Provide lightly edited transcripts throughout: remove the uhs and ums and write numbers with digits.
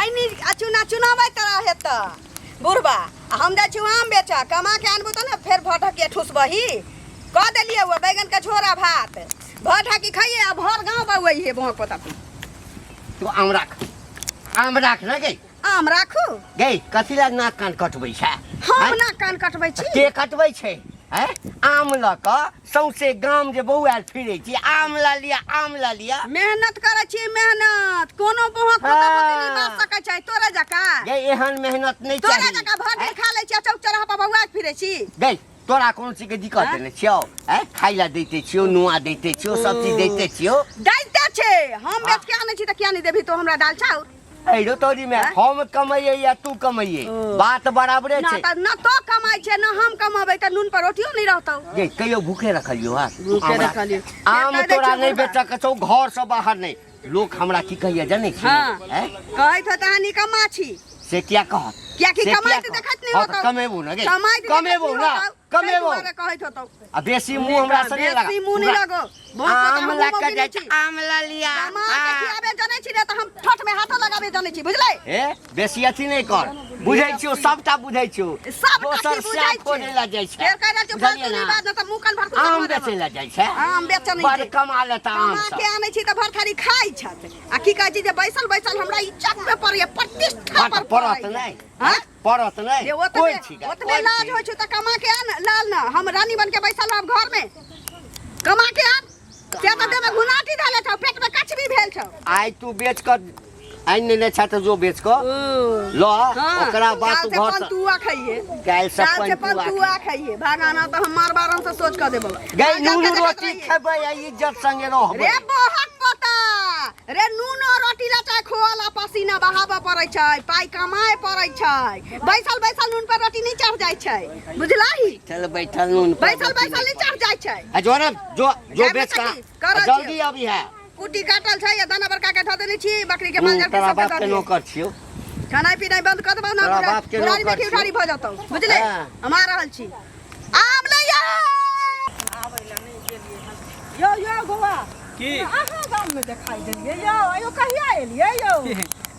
खैनी आ चूना चुनाबै तरह हेतऽ बुढ़बा आ हम जाइ छी आम बेचऽ कमा के आनबू तऽ ने फेर भर ढकिया ठुसबही कऽ देलियै हुआ बैगन के झोरा भात भर ढकी खाइए आ भर गाँव बौआइ हे बहक पोता तू। तू आम राख, आम राख ने गई। आम राखू। गई कथी ला नाक कान कटबै छै? हम आँय? नाक कान कटबै छी? के कटबै छै? आँय? आम लऽ कऽ सौंसे गाम जे बौआयल फिरै छी, आम लऽ लिअ, आम लऽ लिअ। मेहनत करै छी मेहनत, कोनो बहक पोता पोती नहि बाज सकै छै तोरे जकाँ। गई एहन मेहनत नहि तोरे चाही। जकाँ भरि दिन खा लै छी आ चौक चौराहा पर बौआइत फिरै छी। गई तोरा कोनो चीज के दिक्कत आँय? नहि छियौ? आँय? खाइ लए दैते छियौ, नुआ दैते छियौ, सब चीज दैते छियौ। दैते छै, हम बेच के आनै छी तऽ किया नहि देबही तो हमरा दालि चाउर? अरे तोरी में आँय? हम कमैये या तू कमैये, ओ। बात बराबरे ना छै। तऽ ना तो कमाइ छै ना हम कमाबै तऽ नून पर रोटियो नहि रहतौ। गे कहियो भूखे रखलियौ? हाँ, भूखे रखलियौ। आम फेर कहि दै तोरा छियौ नहि बुढ़बा। बेचऽ के छौ, घर से बाहर नहि। लोक हमरा की कहैया जानै छी? हाँ। आँय? कहैत होत अहाँ निकम्मा छी। से किया कहत? कियाकि से किया कमाइत कहत? देखैत नहि हाँ, तऽ होतौ। कमेबो ने गे, कमाइत देखैत कमेबो नहि ना, होतौ, ताहि कमेबो। दुआरे कहैत होतौ। आ बेसी मुँह हमरा से नहि लगा। बेसी मुँह नहि पूरा लगो। बहुत आम हमहूँ लऽ मौगी के नहि जाइ छी। छी, आम लऽ लिअ। कमा के हाँ। खियाबे जनै छी ने तऽ हम ठोठ में हाथो लगाबे जनै छी, बुझलै? ए बेसी अथी नहि कर, बुझै छियौ, सबटा बुझै छियौ। सबटा दोसर की बुझै सएह छी? खोजै लए जाइ छै। फेर कहि रहल छियौ, बुझलियै फालतू ने? नहि बाज, नहि तऽ मुँह कान भरतौ आम तऽ बेचै लए जाइ छै। आम बेचऽ नहि बड़ छै। कमा लेता आम कमा सब। के आनै छी तऽ भर थारी खाइ छथि। आ की कहै छी जे बैसल बैसल हमरा इज्जत पे पड़ैया, प्रतिष्ठा हाँ, पर तऽ पड़त पड़ैया। नहि। हाँ? पड़त नहि। जे ओतबे कोइ छी गे, ओतबे कोइ लाज छी। होइ छौ तऽ कमा के आन लाल ना, हम रानी बन के बैसल रहब घर में। कमा के आन। से तऽ देह में घुनाटी धले छौ, पेट में कचबी भेल छौ। आइ तू बेच कऽ आनि नेने छह तऽ जो बेच कऽ ल, हाँ, ओकरा बाद काल्हि तू से घर से पंतुआ खाइए। काल्हि से काल्हि से पंतुआ पंतुआ खाइए। भागाना तऽ हम मारबारन से सोच कऽ देबौ। गई भागल नून के देखैत रोटी रहिए। खेबै आ इज्जत संगे रहबै। रे बहक पोता रे, नूनो रोटी ला चाहे खोआ पसीना बहाबऽ पड़ै छै, पाइ कमाए पड़ै छै। बैसल बैसल नून पर रोटी नहि चढ़ जाइ छै, बुझलही? चल बैठल नून पर बैसल रोटी बैसल नहि नहि चढ़ जाइ छै। आ जो ने, जो जो जाबे बेच तक कऽ करै आ जल्दी छियौ। अभी है। कुट्टी काटल छै या दाना बड़का के धऽ देने छी, बकरी के माल जाल के तोरा सबके बाप दऽ के दियै। नौकर छियौ। खेनाइ पिनाइ बंद कऽ देबौ ना, तोरा बाप के बुढ़ारी में नौकर की छियौ। उठारी भऽ जतौ, बुझले? हाँ। हम आ रहल छी। आम ले आ। यौ यौ बौआ। की? अहाँ गाम में देखाई देलियै यौ, आयो कहिया एलियै यौ?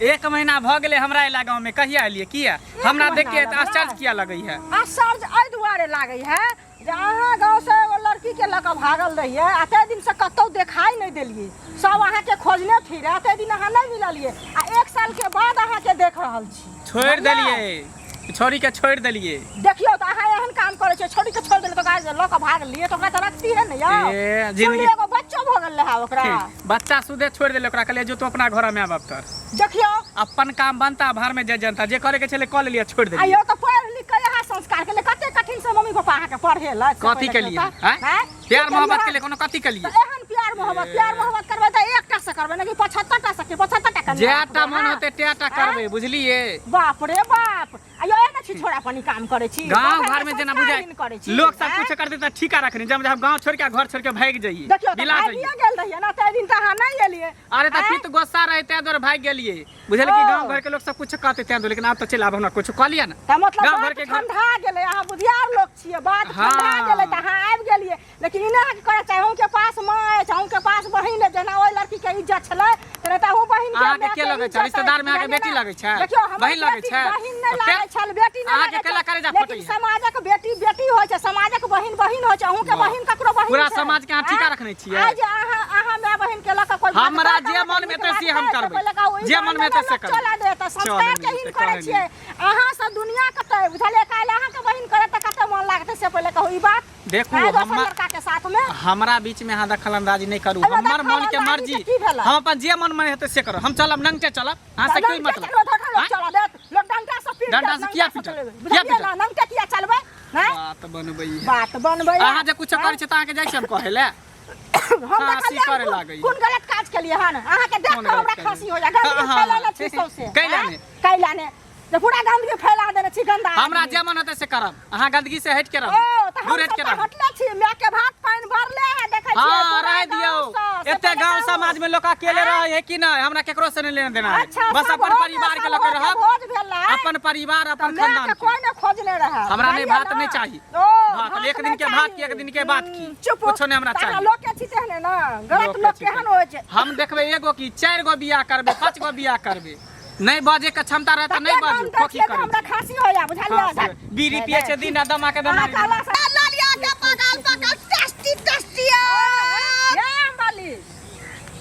एक महीना भऽ गेलै हमरा एला गाँव में। कहिया एलियै? किया हमरा देख के महीना आश्चर्य लगलै? किया लगै है? आश्चर्य एहि दुआरे लागै है जे अहाँ गाँव से एगो लड़की के लऽ कऽ भागल रहियै आ ताहि दिन से कतहु देखाई नहि देलियै, सब अहाँके खोजने फिरे, ताहि दिन अहाँ नहि मिललियै आ एक साल के बाद अहाँके देख रहल छी। छोड़ि बुझलियै? देलियै छोड़ी के, छोड़ि देलियै। देखियौ तऽ अहाँ एहन काम करै छियै, छोड़ी के छोड़ि देलियै तऽ ओकरा जे लऽ कऽ भागलियै तऽ ओकरा तऽ रखतियै ने यौ। ए, जिंदगी- सुनलियै एगो बच्चो भऽ गेल रहै ओकरा। बच्चा सुधे छोड़ि देलियै ओकरा, कहलियै जो तू अपना घर माय बाप तर। देखियौ अपन काम बनता भार में जे जनता जे करे के छलै कऽ लेलियै, छोड़ि देलियै। आइयो तऽ पढ़ि लिख के अहाँ संस्कार के लिए कते कठिन से मम्मी पापा अहाँके पढ़ेलक से कथी पहिले के लिए? कहू तऽ, आँय? आँय? प्यार की मोहब्बत केलियै? के लिए कोनो कथी के लिए? तऽ एहन प्यार मोहब्बत, प्यार मोहब्बत करबै तऽ एकटा से करबै, नहि कि 75 टा से, 75 टा कन्या जेटा रखबै मन अहाँ? होते तेटा आँय? करबै, बुझलियै? बाप रे बाप, आइयो एहन छिछोड़ा पनी काम करै छी, गांव बाहर घर में जेना संस्कार बुझाय हीन करै छी, लोग सब आँय? कुछ करते तऽ ठीका रखने, जब जब गांव छोड़ के घर छोड़ के भागि जाइए, देखियौ तऽ बिला भागिए जाइए। गेल रहियै ने, ताहि दिन तऽ अहाँ नहि एलियै। अरे तऽ आँय? पित्त गोस्सा रहे ताहि दुआरे भागि गेलियै, बुझल कि ओ। गांव घर के लोग सब कुछ कहते ताहि दुआरे, लेकिन आब तऽ चलि आब हमरा कुछ कह लिअ ने। तऽ मतलब गाँव बात घर के घर- ठंडा गेलै, अहाँ बुधियार लोक छियै, बात हाँ। ठंडा गेलै तऽ अहाँ आबि गेलियै, लेकिन ई नहि अहाँके करऽ चाही। अहूँके पास माँ अछि, अहूँके पास बहिन अछि, जेना ओहि लड़कीके इज्जत छलै तेना तऽ अहूँ बहिनके अहाँके मायके के लगै छै? इज्जत अछि, रिश्तेदारमे अहाँके बुझलियै बेटी ने? लगै छै? देखियौ, हमर बहिन लगै बेटी- छै? बहिन नहि तऽ फेर लागै छल, बेटी नहि अहाँके लागै केला छल, करेजा लेकिन फटैए। समाजक बेटी बेटी होइ छै, समाजक बहिन बहिन होइ छै, अहूँके वाह। बहिन ककरो बहिन पूरा छै। समाजके अहाँ ठीका आँय? रखने छियै? आइ जे अहाँ माय बहिन के लऽ कऽ कोइ बात हमरा करत, जे अहाँके मनमे नीक हेतै से हम बात कहै, करबै। पहिले कहू, ई जे मनमे हेतै से लोक करबै। चलऽ देत, चलऽ संस्कार के नहि हीन देतै, करै कहै छियै अहाँ सब, दुनिया कतऽ बुझलियै? काल्हि अहाँके बहिन करत तऽ कते मन लागतै से पहिले कहू ई बात। देखू, आँय, दोसर हमर लड़का के साथ में हमरा बीच में अहाँ दखल अंदाजी नहीं करू। अरे हमर दखल मन के अंदाजी मर्जी से की भेलै? हम अपन जे मन में हेतै से करब। हम चलब, नंगटे चलब, अहाँ से कोई नंगटे मतलब? चलबै, धोखा लोक आँय? चलऽ देत? लोक डंटा से पीट डंटा देत, से किया नंगटा से पीटत? चलेबै। किया बुझलियै पीटत? ने, नंगटे किया चलबै? आँय? बात बनबै है। बात बनबै है। अहाँ जे कुछो करै छियै तऽ अहाँके जाइ छियै हम कहै लए? हम खाँसी देखलियै करे कोन- लागैए। कोन गलत काज केलियै हन? अहाँके देख कोन कऽ हमरा गलत खाँसी हो जाए, गंदगी हाँ, फैलेने छी सौंसे। कैला आँय? ने? कैला ने जे पूरा गंदगी फैला देने छी, गंदा हमरा आदमी। जे मन हेतै से करब, अहाँ गंदगी से हटि के रहू, ओ तऽ हम दूर हटि के सब तऽ रहू। हटले छी, माय के भात पानि भरले है, देखै छियै हाँ पूरा रह दियौ। गाँव सँ, से एते पहिले गांव कहू। समाज में लोग अकेले आँय? रहे है कि नहीं? हमरा केकरो से नहीं लेना देना है। अच्छा, बस सब अपन होके- परिवार के सब लऽ के होके रहब, भोज भेल रहै। अपन परिवार तऽ अपन माय खानदान के के। कोई ने खोजने रहै। हमरा नहि बुझलियै भात ने? नहि चाही। ओ, भात भात एक दिन नहि के भात चाही। की, एक दिन के बात की। चुप। कुछो नहि हमरा तऽ अहाँ चाही। लोक के छी तेहने ने, गलत लोक के लोक छी केहन तेहने। होइ छै। हम देखबै एगो की 4 गो बियाह करबै, 5 गो बियाह करबै। नहि बजे के क्षमता रहे तऽ नहि तते बाजू गम दै खोखी छियै तऽ करै हमरा खांसी होइया बुझलियै छी। बीड़ी पिए छै दिन रात दमा के अहाँ बेमारी कहला से ललिया के पकल पकल टेस्टी टेस्टी हे आमवाली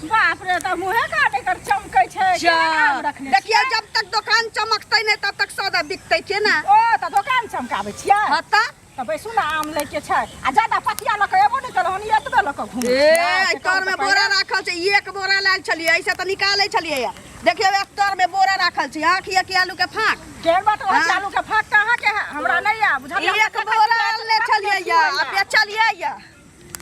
बाप रे तऽ मुँहे काटे कर चमकै छै केहन आम रखने देखियौ छियै? जब तक दोकान चमकतै नहि तब तक सौदा बिकतै केना ओ तऽ दोकान चमकाबै छियै हँ तऽ तऽ बैसू ने आम लैके छै आ ज्यादा पथिया लऽ कऽ एबो नहि केलहुँ हन एतबे लऽ कऽ घुमै ए छियै। से तर में कहू तऽ बोरा पहिले। राखल छै एक बोरा लायल छलियै ऐसे तऽ निकालै छलियै या देखियौ एक तर में बोरा राखल छै आँख ये कि आलू के फाँक केहन बात रहै छै हाँ। आलू के फाँक तऽ अहाँके है हमरा नहि यऽ बुझलियै एक बोरा आनले छलियै या आ बेचलियै या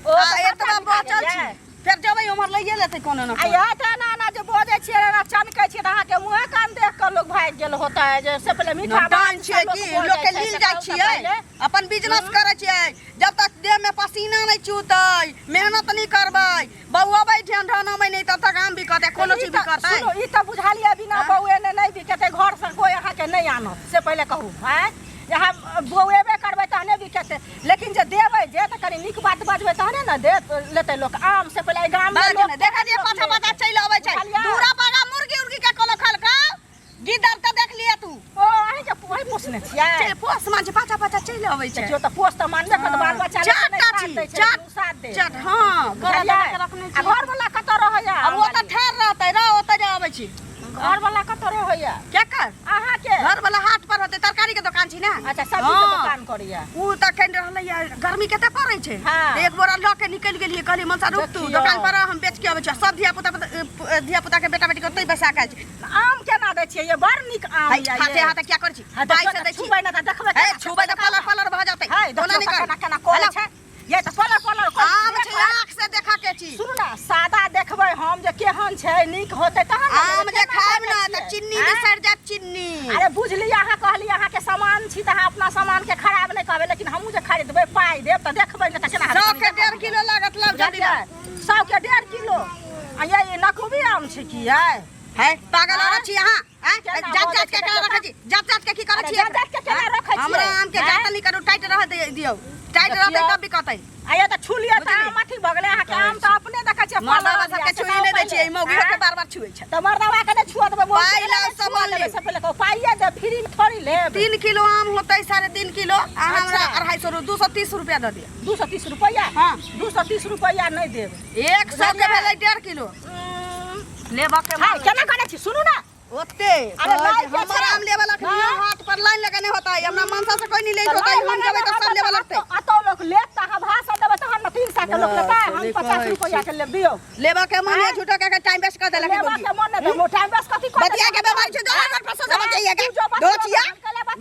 ओ आ तऽ एतबा सबटा बिका बचल गेलै। छै फेर जेबै उम्हर लैये लेतै कोनो ने आ कोनो इएह तऽ एना एना जे बजै छियै एना चमकै छियै तऽ अहाँके मुँहे कान देख कऽ लोक भागि गेल होतै जे से पहिले मीठा बात दान छियै सब कि लोक लोक के बजै छै, लील से जाइ कहू तऽ छियै पहिले। अपन बिजनेस करै छियै जब तक देह में पसीना नहि चूतै मेहनत नहि करबै बौअबै ध्यान ढनबै नहि तब तक आम बिकतै कोनो ई चीज तऽ- बिकतै सुनू ई तऽ बुझलियै बिना हाँ? बौएने नहि बिकेतै घरसँ कोइ अहाँके नहि आनत से पहिले कहू आँय जे हम बौएबे करबै तहने बिकेतै लेकिन जे देबै जे तऽ कनि नीक बात बजबै तहने ने देत लेतै लोक आम से पहिले एहि गाममे बाजू लोक ने देखै छियै पाछा पाछा चलि अबै छै बुझलियै? दूरा पर मुर्गी उर्गी के कोनो खलका गिदड़ तऽ देख लिअ तू ओ अहींके वही पोसने छियै चलि पोस मान छै पाछा पाछा चलि अबै छै देखियौ तऽ पोस तऽ मानबे करत बाल बच्चा लेकिन नहि चारटा साथ छी दै छै, चार लेकिन ओ साथ देत। चार हँ गोरा बुझलियै? दबा के रखने आ छी घरवला कतऽ रहैया अब ओ तऽ ठाढ़ रहतै रह ओतऽ जे अबै छी घरवला कतऽ रहैया केकर अहाँके घरवला हाट पर होतै तरकारी के दोकान छी ने अच्छा सब्जी के हँ। दोकान करैया उ तऽ अखन रहलै या गर्मी कते पड़ै छै हाँ। तऽ एक बोरा लऽ के निकलि गेलियै कहलियै मनसा रुक तू देखियौ। दोकान पर रह, हम बेच के अबै छी सब धिया पुता धिया पुता के बेटा बेटी के ओतै बैसा के आयल छी आम केना दै छियै ये बड़ नीक आम है, यऽ हाथे ये। हाथे क्या करै छी हाँ, पाइ देखियौ से तऽ दै छी छुबै ने तऽ देखबै हे केना छुबै तऽ पलर पलर भऽ जेतै है ओना देखियौ नहि कर केना केना करै हेलो, छै ये तऽ पलर पलर करै आम छै। छै आँख से देखऽ के छी सुनू ने सादा देखबै हम जे केहन छै नीक होतै तहन ने आम लेबै, जे केना खायब देखै ने तऽ छियै? चिन्नी आँय? बिसरि जायत चिन्नी अरे बुझलियै अहाँ कहलियै अहाँके सामान छी तऽ अहाँ अपना सामानके खराब नहि कहबै लेकिन हमहूँ जे खरीदबै पाइ देब तऽ देखबै ने तऽ केना हेतै, सौ कनी के देखा डेढ़ दिअ। किलो लागत लाउ जल्दी बुझलियै लाउ। 100 के 1.5 किलो आ ये ई नकुबी आम छै की यै है पागल आँय? औरत छी अहाँ आँय? केना जात बजै जात के छै केना देखियौ रखै छी जात जात के की करै अरे छी जात जात के केना रखै छियै? हमरा आम के आँय? जात नहि करू टाइट रह दियौ टाइट रहतै देखियौ। तब बिकतै आ ये तऽ छू लिअ तऽ बुझलियै? आम अथी भऽ गेलै अहाँके आम तऽ अपने देखै छियै मर्दावा पलर सबके यऽ, से छुई नहि दै कहू छियै मौगी पहिले। के बार बार छुए छै तऽ मर्दावा के नहि छुअ देबै मौगी पाइ के लाउ, नहि छुअ सामान देबै लेब। से पहिले कहू पाइए देब फ्री मे थोड़ी लेब 3 किलो आम होतै 3.5 किलो आ हमरा 250 230 रुपया दऽ दिअ 230 रुपैआ हाँ। 230 रुपैआ नहि देब 100 के बुझलियै? भेलै 1.5 किलो लेबऽ के हाय केना करै छी सुनू ने ओते अरे लाइन के हमर छै। आम लेबऽ लखनी हाँ? हाट पर लाइन लगेने होतै हमरा मनसा से कोई नहीं ले होतै हम जेबै तऽ सब लेबऽ लगतै अतौ लोक लेत तऽ अहाँ भाषण देबै तहन ने 300 के लोक लेतै हम 50 रुपैआ के लेब दियौ लेबऽ के मन है झूठो के टाइम वेस्ट कर देलक लेबऽ के मन नहि तऽ टाइम वेस्ट कथी कऽ बतिया के बीमारी छै दोला घर पर से बतिया के दोचिया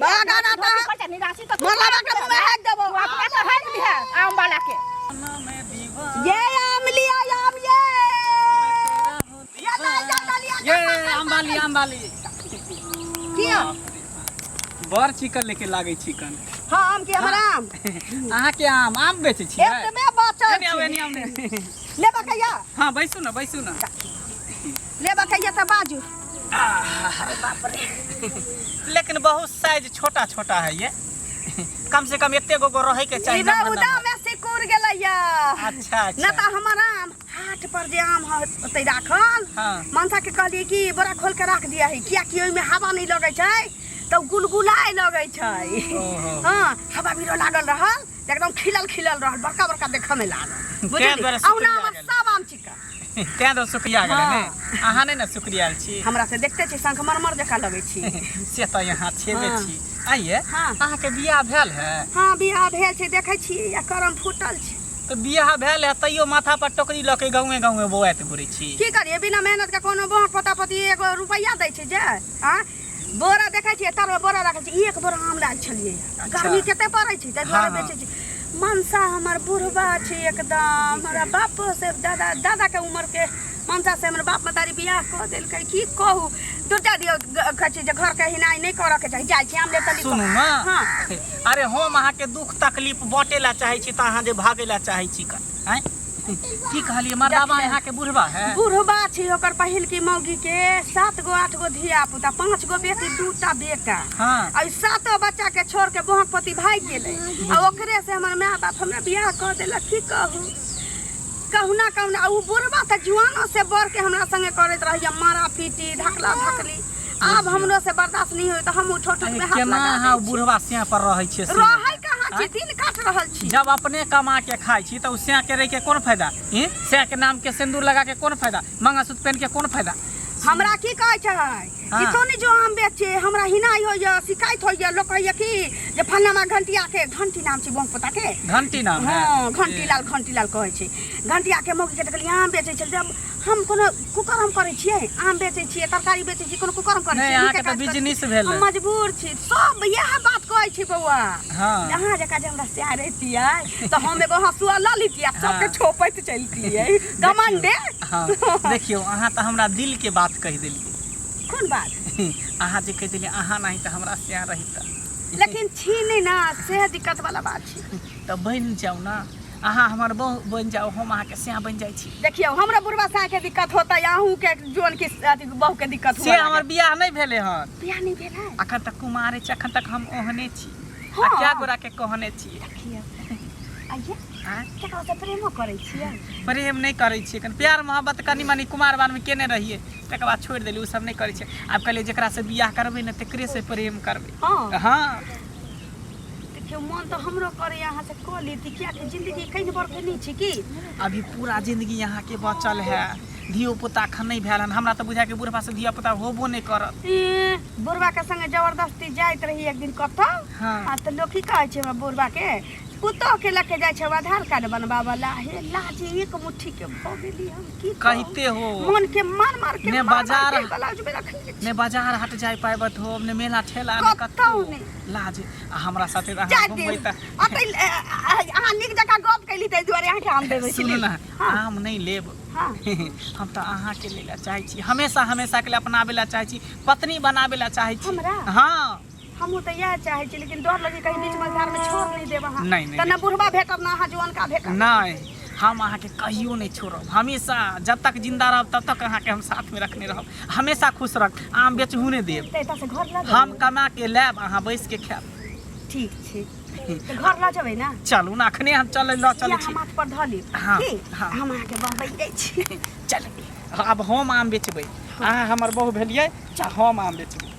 बागान आता निराशी तऽ मरलाबा के मुंह में हेक देबो तू अपना के हेक लिहे आम वाला के ये आम लिया आम ये ये ला जा ला लिया ये आमवाली आमवाली किया बड़ चिकन लेके लागै चिकन हाँ आम के हमर आम अहाँके आम आम बेचै छियै एतबे बचल एने आउ छै एने आउ ने लेबऽ कहिया हाँ बैसू ने बैसू ने लेबऽ कहिया तऽ बाजू लेकिन बहुत साइज छोटा छोटा है ये कम से कम एते गो गो रहे के चाही ई ना रौदा में सिकुड़ गेलैया अच्छा न अच्छा तऽ हमर आम हाट पर जे आम होतै राखल मनसा के कहलियै कि बोरा खोल के राख दिया है कियाकि ओहिमे हवा नहि लगै छै तऽ गुलगुलाय लगै छै ओहो। हँ हवा बीरो लागल रहल तऽ एकदम खिलल खिलल रहल बड़का बड़का देखऽ मे लागल ताहि बुझलियै दुआरे अहुना सुखिया हमर गेल। सब आम चिकन तें तो सुखिया गेलै ने अहाँ नहि ने सुखियाल छी हमरा से देखते छी शंखमरमर जकाँ लगै छी से तऽ यहाँ छेबे छी आइये हाँ। अहाँके बियाह भेल है हँ बियाह भेल छै देखै छियै आ करम फूटल छै तऽ बियाह भेल है तैयो माथा पर टोकरी लऽ के गाँवे गाँवे बौआइत घुरै छी की करियै बिना मेहनत के कोनो बहक पोता पोती एगो रुपैआ दै छै जे आ बोरा देखै छियै तरमे बोरा राखल छै एक बोरा आम लायल छलियै गर्मी कते पड़ै छै ताहि दुआरे बेचै छी मनसा हमर बुढ़बा छै एकदम हमरा बापो से दादा दादा के उम्र के मनसा से हमर बाप मतारी बियाह कऽ देलकै की कहू दुर्जा दियौ कहै छै जे घर के हिनाइ नहि करऽ के चाही जाइ छी आम लेब तऽ सुनू ने हँ अरे हम अहाँके दुख तकलीफ बाँटे ला चाहै छी तऽ अहाँ जे भागै ला चाहै छी कन आँय की कहलियै मर्दाबा अहाँके बुढ़बा है बुढ़बा छै ओकर पहिलकी मौगी के सात गो आठ गो धिया पुता पाँच गो बेटी दूटा बेटा आ ई सातो बच्चा के छोड़ के बहक पति भागि गेलै आ ओकरे से हमर माय बाप हमरा बियाह कऽ देलक की कहू कहुना कहुना आ उ बुढ़बा तऽ जुआनो से बढ़ के हमरा संगे करैत रहैया मारा पीटी धकला धकली आब हमरो से बर्दाश्त नहीं होय तऽ हमहूँ ठोक ठोक में हाथ केना लगा अहाँ दै छी। बुढ़वा सिया पर रहै छियै से? रहै कहाँ छी दिन काट रहल छी जब अपने कमा के खाइ छी तऽ ओ सिया के रहि के कोन फायदा ई सिया के नाम के सिंदूर लगा के कोन फायदा मंगलसूत्र पहन के कोन फायदा हमरा की कहै छै कि हाँ। तू नहीं जो आम बेचे हमरा हिनाइ होइए शिकायत होइए लोक कहैए कि जे फल्लामा घंटिया के घंटी नाम छै बम पोता के घंटी नाम है हाँ घंटी लाल घंटी लाल कहै छै घंटिया के मौगी के देखलियै आम बेचै छलै जब हम कोनो कुकर्म करै छियै आम बेचै छियै तरकारी बेचै छियै कोनो कुकर्म करै नहि, छियै अहाँके नीके तऽ काज करै बिजनेस छियै। भेलै। हम मजबूर छी सब इएह बात कहै छी बौआ हाँ। अहाँ जकाँ जे हमरा सएह रहितियै तऽ हम एगो हँसुआ लऽ लितियै आ सबके हाँ। छोपैत चलतियै घमंडे हाँ देखियौ अहाँ तऽ हमरा दिल के बात कहि देलियै कोन बात अहाँ जे कहि देलियै अहाँ नहि तऽ हमरा सएह रहिता लेकिन छी नहि ने से दिक्कत वाला बात छै तऽ बनि जाउ ने अहाँ हमर बहु बनि जाउ हम अहाँके सएह बनि जाइ छी देखियौ हमरा बुढ़वा साँय के दिक्कत होतै अहूँ के जोन की अथी बहू के दिक्कत से हमर बियाह नहि भेलै हन बियाह नहि भेल है अखन तक कुमारे छी अखन तक हम ओहने छी आ हाँ। क्या गोरा के कहने छियै देखियौ आइए आँय? केकरो से प्रेमो करै छियै प्रेम नहि करै छियै कनि प्यार मोहब्बत कनि मनि कुमार बारमे केने रहियै तकर बाद छोड़ि देलियै ओ सब नहि करै छियै आब कहलियै जकरासँ बियाह करबै ने तकरेसँ प्रेम करबै हँ हँ देखियौ मन तऽ हमरो करैए अहाँसँ कऽ लेती किएकि जिन्दगी कनि बरके नहि छै की अभी पूरा जिंदगी अहाँके बचल है धियो पुता एखन नहि भेल हन हमरा तऽ बुझाय कि बुढ़बा से धिया पुता होबो नहि करत ई, बुढ़बा के संगे जबरदस्ती जाइत रही एक दिन कतऽ हाँ। आ तऽ लोक की कहै छै हमरा बुढ़बा के पुतोह के लऽ के जाइ छै आधार कार्ड बनबाबऽ ला हे लाज एक मुट्ठी के भऽ गेली हम की कहू? कहिते हो मन के मार मार के ने मार मार बाजार- के ब्लाउज में रखने छी। ने बाजार हाट जाय पाबत हो ने मेला ठेला ने कतौ कतौ नहि। लाज आ हमरा साथे तऽ अहाँ जाय घुमबै दियौ तऽ अतै अहाँ नीक जकाँ गप कैली ताहि दुआरे अहाँके आम देबै छी सुनू ने हाँ। आम नहि लेब हाँ। हम तऽ अहाँके लै लए चाहै छी हमेशा हमेशाके लिए अपनाबै लए चाहै छी पत्नी बनाबै लए चाहै छी हमरा? हँ हमहूँ तऽ इएह चाहै छी लेकिन डर लगे कहीं बीच मझधार में छोड़ नहीं देब अहाँ नहीं, नहीं, तऽ ने बुढ़बा भेटब ना अहाँ जुअनका भेटब नहि हम अहाँके कहियो नहि छोड़ब हमेशा जब तक जिंदा रहब तब तक अहाँके हम साथमे रखने रहब हमेशा खुश रहब आम बेचहु नहि देब तऽ एतऽ से घर लऽ हम जेबै कमा के लायब अहाँ बैस के खायब ठीक छै तऽ घर लऽ जेबै ने चलू ने अखने हम चलै लऽ चलै इएह छी माथ पर धऽ लेब हाँ, की हाँ। हम अहाँके बम्बई जाइ छी चल आब हम आम बेचबै अहाँ हमर बहु भेलियै आ हम आम बेचबै।